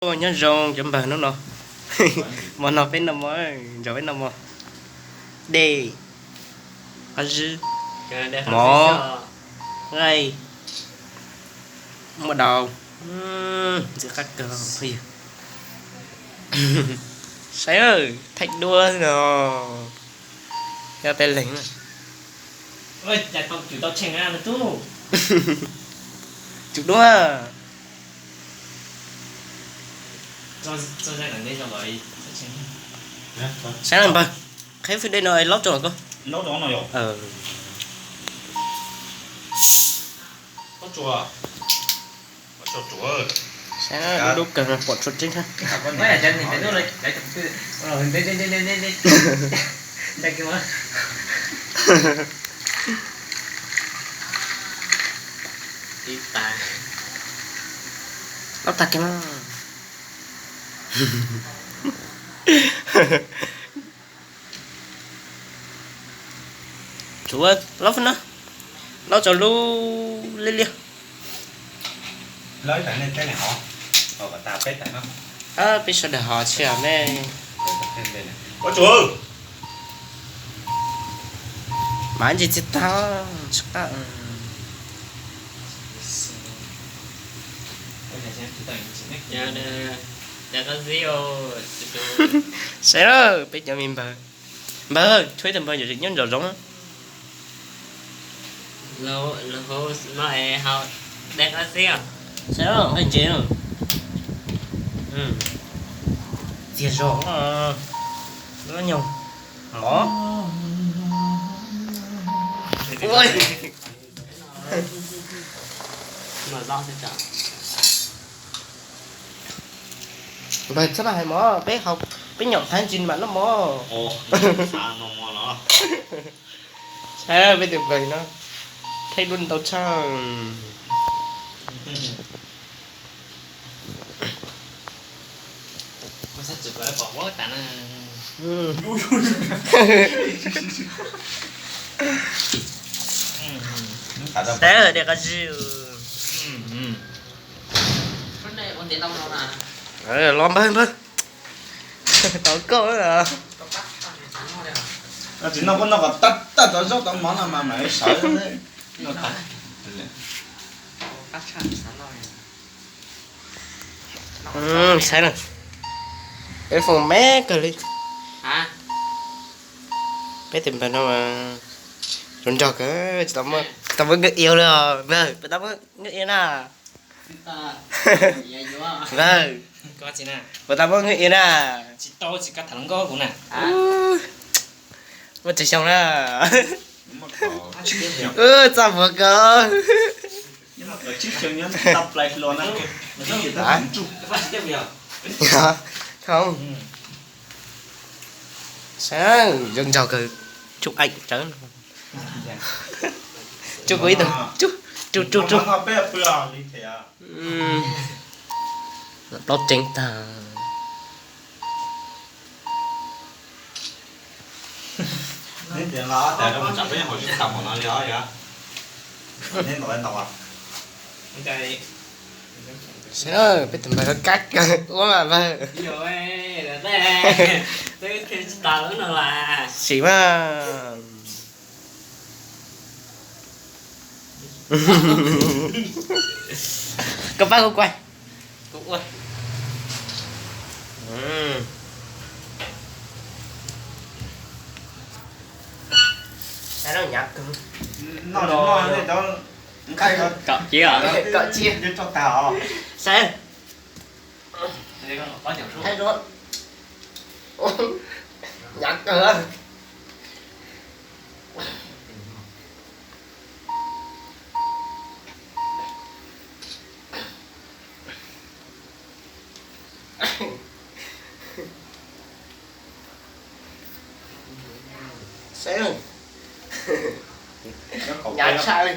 Nyob zoo cov npawg hnub no. Hmo no peb noj mov, nrog peb noj mov. Dej, qab zib, mov, nqaij, muaj daus, ntxim qab kawg. Saib, thaij duab no, nyob peb leeg. Tsum duab. Saib npawg, qheb fwj dej no laub rau koj. Saib, dub dub kawg, pom tshua tseeb thiab. Laub tag kiag mas. Tsum, laub fwj na, laub rau lub liab liab. Peb sawv daws hos tsis ne. Mas ntsis txiv tag tsis qab. Saib lawm peb cov me npawg. Npawg, tshuav ib tug npawg yuav nyob nraum zoov. Saib, nqaij ntses, txias zog, nyob mov. Npawg txhob hais mov, peb, peb nyom tag ntsis mam noj mov. Saib peb tus npawg no, thaij duab ntau tshaj. Saib, dej qab zib. Los npawg, npawg, tau koj. Tsis noj, koj noj kom tag tag tau zaub tau mov no mas mam sawv. Saib na, peb foom me kawg li. Peb tus npawg no zoo nraug kawg, tsis tau muaj nkauj iab li os npawg, puas tau muaj nkauj iab na? Npawg, puas tau muaj nkauj iab na? Muaj tsawg xyoo na? Txaj muag kawg. Saib, zoo nraug kawg, tsuj eem rawv. Tsuj kuv ib tug, tsuj, tsuj, tsuj, tsuj. Plaub tseeb tag. Saib, peb tus npawg kab kawg ua mas npawg. Sim mas. Koj pab kuv kuaj. Saib, nyav kawg. Kom cia, kom cia. Saib, nyav kawg. Saib, nyav tshaj li.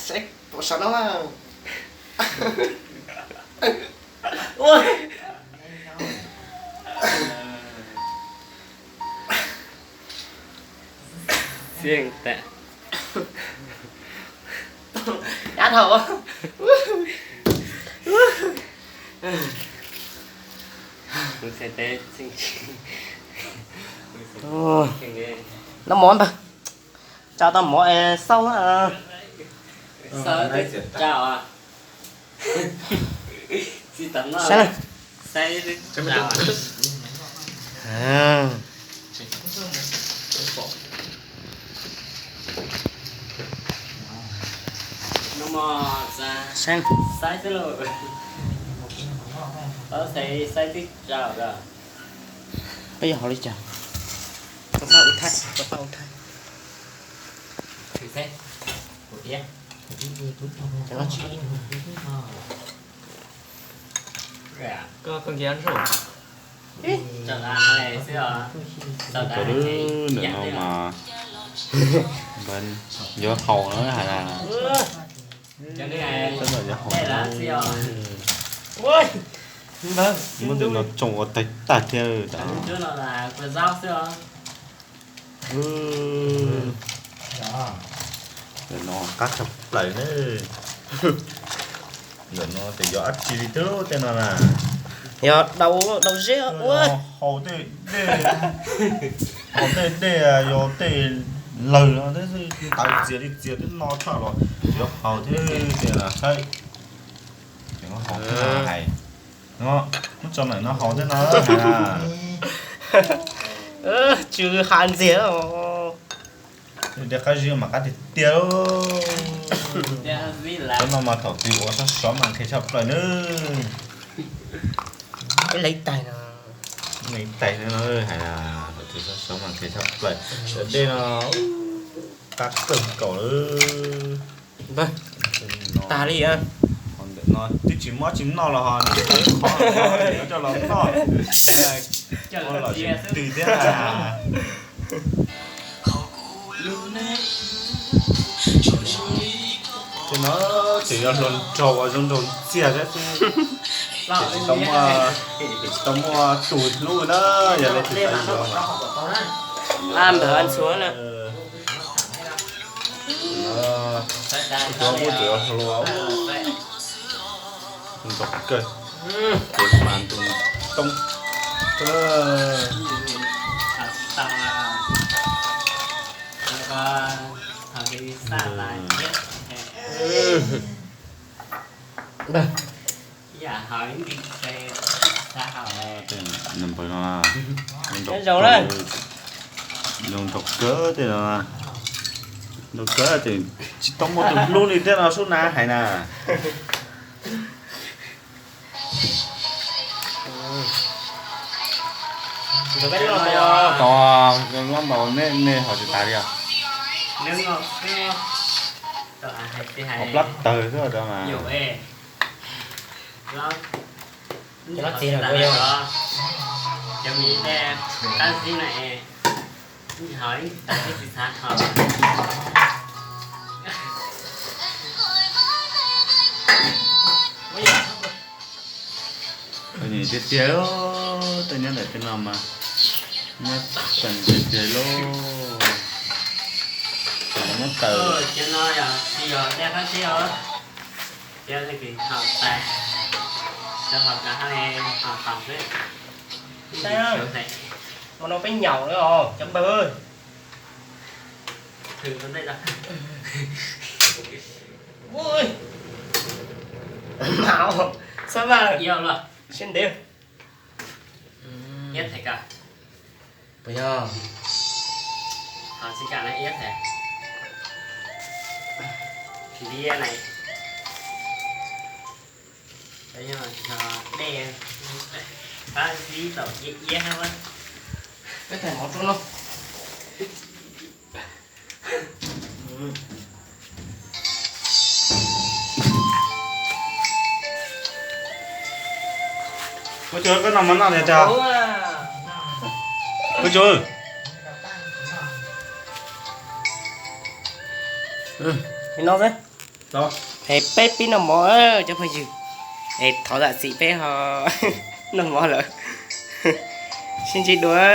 Saib, pom saum no. Yeej tas. Cá thau. Noj mov ntag. Tsa tau mov es xauj na. Xauj twb tsa os. Saib na. Saib twb tsa os. Saib, saib xwb lauj. Saib twb tsa os. Peb yuav haus li cas? Koj pab ua thaij, koj pab ua thaij. Ntawm no mas yuav haus na hais na. Yuav haus na. Muab tus no tsoo ua tag tag thiab. Ntawm no qab tshaj plaws ne. Ntawm no ces yog dab tsi li thiab tej no na. Yog daus, daus zeb ua. Haus tej dej, haus tej dej yog tej lawg no thiab, ntaus txias li txias twb no tshaj los yuav haus thiab tej no saib. Ces muab haus thiab no hais. No, muab tso ntawm no haus thiab no hais na. Tsw ha ntxiag. Tej qab zib mas qab tiag tiag. Qab no mas thaum twg ua sov sov mas nqhis tshaj plaws nawb. Ib leeg ib tais no, ib leeg ib tais no hais na, thaum twg sov sov mas nqhis tshaj plaws. Cov dej no qab kawg nkaus lawm. Tag li. Ntawm no twb tsis muab tsis noj los ho nws tau ib qho no coj los noj. Ua los tsis ntws thiab na. Tej no tseem yog hluas nraug uas zoo nraug ntxiag thiab xwb. Ces tsis tau muaj, ces tsis tau muaj tus hlub na, yog li tsis tau yuav. Ab, npawg An Txhuav na. Tus hlub tseem yog hluas, nrog kawg, ces mas ntu toob. Nws npawg no zoo nraug kawg tej no, nraug kawg ces tsis tau muaj tus hlub li thiab no sub na hais na. Tau, loj npaum nej, nej haus tsis tas li os. Haus plab tawg xwb mas. Tiag tiag, tej nyob ntawm tej no mas nyob tseem tiag tiag lauj. Muab taws. Hmo no peb nyaum lawm os cov npawg. Ui, mau, xab vaj, siab ntev. Puas yog? Peb thaij mov rau no. Ua cas koj noj mov noj niag tag? Ua cas? Li no xwb. Es peb pib noj mov cov phooj ywg. Es thov zam txim peb ho noj mov lawm. Sib ntsib dua.